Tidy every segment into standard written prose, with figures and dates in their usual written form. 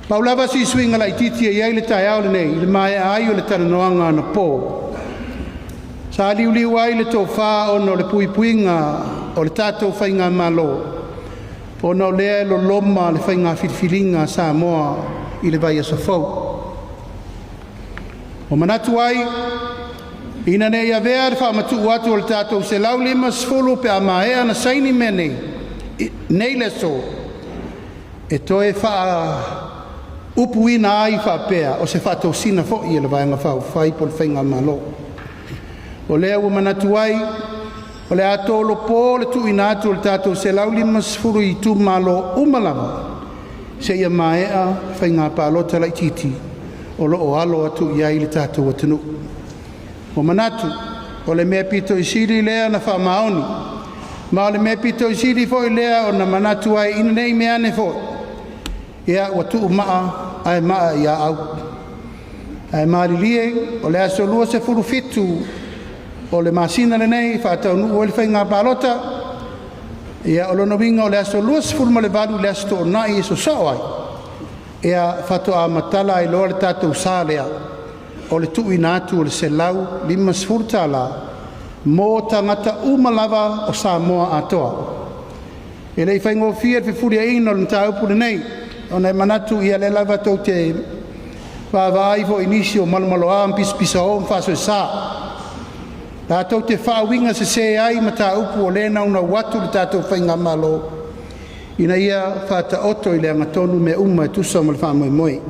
Pau lava si suiga laitiiti e i ai le taeao lenei i le maea ai o le talanoaga anapo, sa liuliu ai le tofa ona o le puipuiga o le tatou Faigamalo, ona o lea e loloma le faiga filifiliga a Samoa i le vaiaso fou. Ua manatu ai, ina nei avea le faamatuu atu o le tatou $150 pe a maea ona saini mea nei nei le aso, e toe faaupuina ai faapea, o se faatosina foi a le Vaega Faaupufai po o le Faigamalo. O lea ua manatu ai, o le a tolopo le tuuina atu o le tatou $150 i Itumalo uma lava seia maea Faiga Palota Laitiiti o lo o alo atu i ai le tatou atunuu. Ua manatu o le mea pito sili lea na faamaoni, ma o le mea pito sili foi lea ona manatu ai, ina nei meaane foi ia ua tuumaa ae maa ia au. Ae malilie o le aso 27 o le masina lenei e faataunuu ai le faiga palota. Ia o lona uiga o le aso 28 i le aso Toonai e sosoo ai, ia faatoa matala ai loa le tatou sa lea o le tuuina atu o le $150 mo tagata uma lava o Samoa atoa. E le i faigofie le fefuliaiga o le mataupu lenei, ona e manatu ia lea lava tou te vaavaai foi i nisi o malomaloa ma pisapisao ma faasoesa latou te faauigasese ai mataupu o lea e naunau atu le tatou Faigamalo ina ia faataoto i le agatonu mea uma e tusa ma le faamoemoe.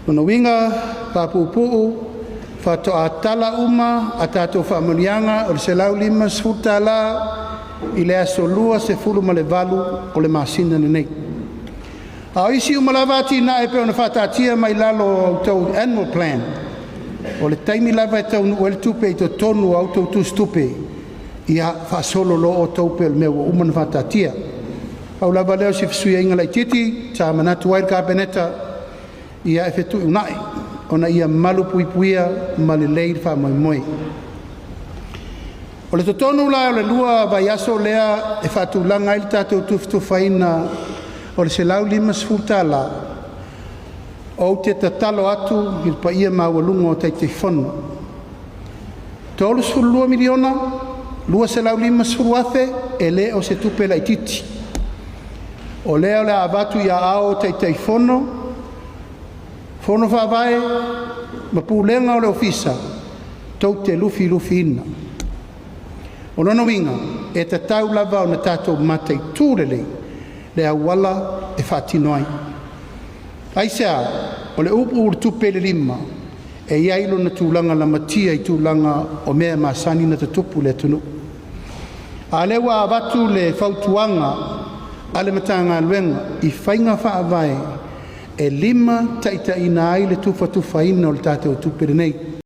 Lona uiga faapuupuu, faatoa tala uma a tatou faamanuiaga o le $150 i le aso 28 o le masina lenei. A o isi uma lava atinae e pei ona faataatia mai lalo o a outou Annual Plan, o le taimi lava e taunuu ai le tupe i totonu o a outou tusitupe, ia faasolo loa outou pei o le mea ua uma ona faataatia. Pau lava lea o si fesuiaiga laitiiti sa manatu ai le Kapeneta ia e fetuunai ona ia malupuipuia ma lelei le faamoemoe. O le totonu la o le lua vaiaso lea e faatulaga ai le tatou tufatufaina o le $150, ou te tatalo atu i le paia maualuga o Taitaifono, 32 miliona 250 afe e le o se tupe laitiiti. O lea o le a avatu i aao o Taitaifono, Fono Faavae ma Pulega o le Ofisa tou te lufilufiina. O lona uiga e tatau lava ona tatou mataitu lelei le auala e faatino ai. Aisea? O le uu o le tupe i le lima e i ai lona tulaga lamatia i tulaga o mea masani ona tutupu i le atunuu. A o lea ua avatu le fautuaga a le Matagaluega i faiga faavae e limataitaiina ai le tufatufaina o le tatou tupe lenei.